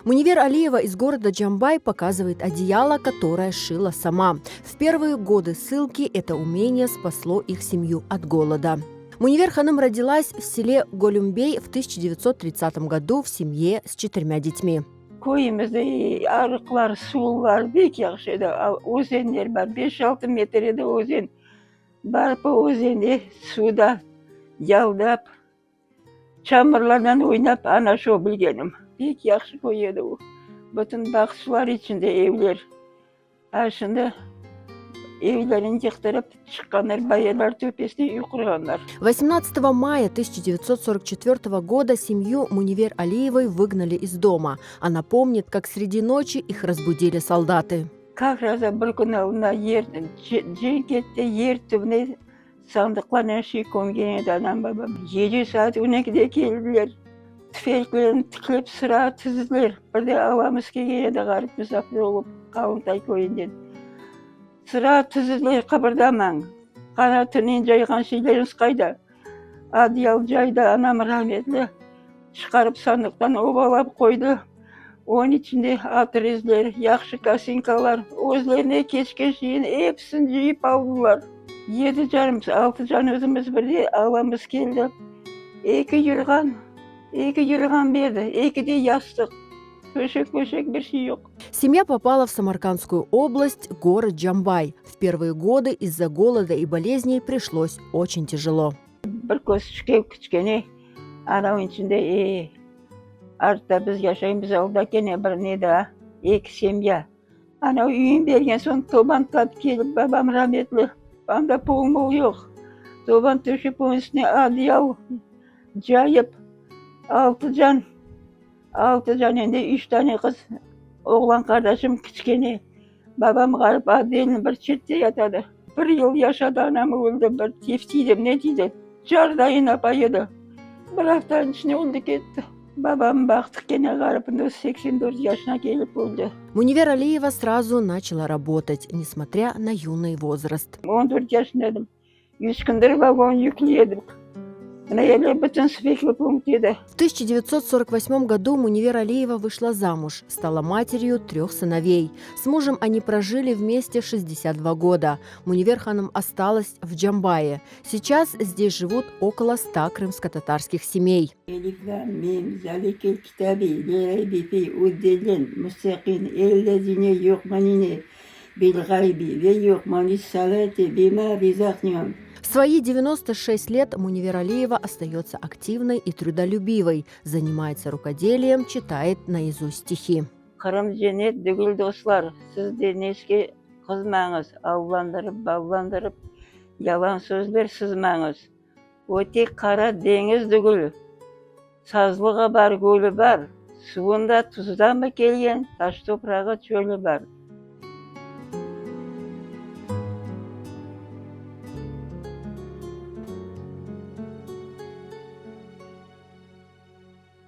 Мунивер Алиева из города Джамбай показывает одеяло, которое шила сама. В первые годы ссылки это умение спасло их семью от голода. Мунивер Ханым родилась в селе Голюмбей в 1930 году в семье с четырьмя детьми. Köyümizde arıqlar, suvlar pek yahşı edi. Özenler bar, beş-altı metr edi özen. Barıp o özende suvda yaldap, çamurlarnen oynap, ana şo bilgenim. Pek yahşı köy edi o. Bütün bağçalar içinde evler. A şimdi evlerini yıqtırıp çıqqanlar, bayırlar töpesine üy qurğanlar. 18 мая 1944 года семью Мунивер Алиевой выгнали из дома. Она помнит, как среди ночи их разбудили солдаты. Как раз bir kün aldında yer, cenk etti, yer tübüne sandıqlarnen şey kömgen edi anam babam. Gece saat on ekide keldiler. Tüfeklerini tiklep sıra tizdiler. Bir de alamız kelgen edi ğarip musafir olıp Qalıntay köyünden. Sıra tizdiler, qıbırdamañ. Qara tünen cayğan şeyleriñiz qayda? Adyal caydı anam rahmetli çıqarıp sandıqtan obalap qoydı. Onıñ içinde atrezler, yahşı kosinkalar, özlerine keçken şeyin episini cıyıp aldılar. Yedi canımız, altı can özümiz birde alamız keldi. Eki yırğan, eki yırğan berdi, eki de yastıq. Töşek-möşek bir şey yoq. Семья попала в Самаркандскую область, город Джамбай. В первые годы из-за голода и болезней пришлось очень тяжело. Bir közçük kiçkene, anavnıñ içinde e, artta biz yaşaymız, alda kene bir ne daa, eki semya. Anav üyün bergen soñ toban tap kelip babam rametli, anda pol-mol yoq. Toban töşep onıñ üstüne adyal cayıp, altı can Altı can endi üç tane qız, oğlan qardaşım kiçkene. Babam ğarip Adelni bir çette yatadı. Bir yıl yaşadı, anam öldi, bir tif tiydi, ne tiydi, cardayın apay edi. Bir aftanıñ içinde öldi ketti. Babam baqtıq kene ğarip, 84 yaşına kelip öldi. Мунивер Алиева сразу начала работать, несмотря на юный возраст. 14 yaşında edim. Üç kündir vagon yükley edik. Mına yerler bütün svetlı punkt edi. В 1948 году Мунивер Алиева вышла замуж, стала матерью трех сыновей. С мужем они прожили вместе 62 года. Мунивер ханым осталась в Джамбае. Сейчас здесь живут около 100 крымско-татарских семей. Elif, lâm, mim, Zalikel kitabi, lâ raybe fih, uden lil-muttaqin, ellezine yu'minune bil-ğaybi ve yuqimunes-salate ve mimma razaqnâhum. В свои 96 лет Мунивер Алиева остается активной и трудолюбивой, занимается рукоделием, читает наизусть стихи. Qırım cennet degil, dostlar, siz de neşke qızmañız, Allandırıp, ballandırıp, yalan sözler sızmañız. O tek Qara deñiz degil, sazlığı bar, gölü bar, Suvunda tuzdanmı kelgen taş toprağı, çölü bar.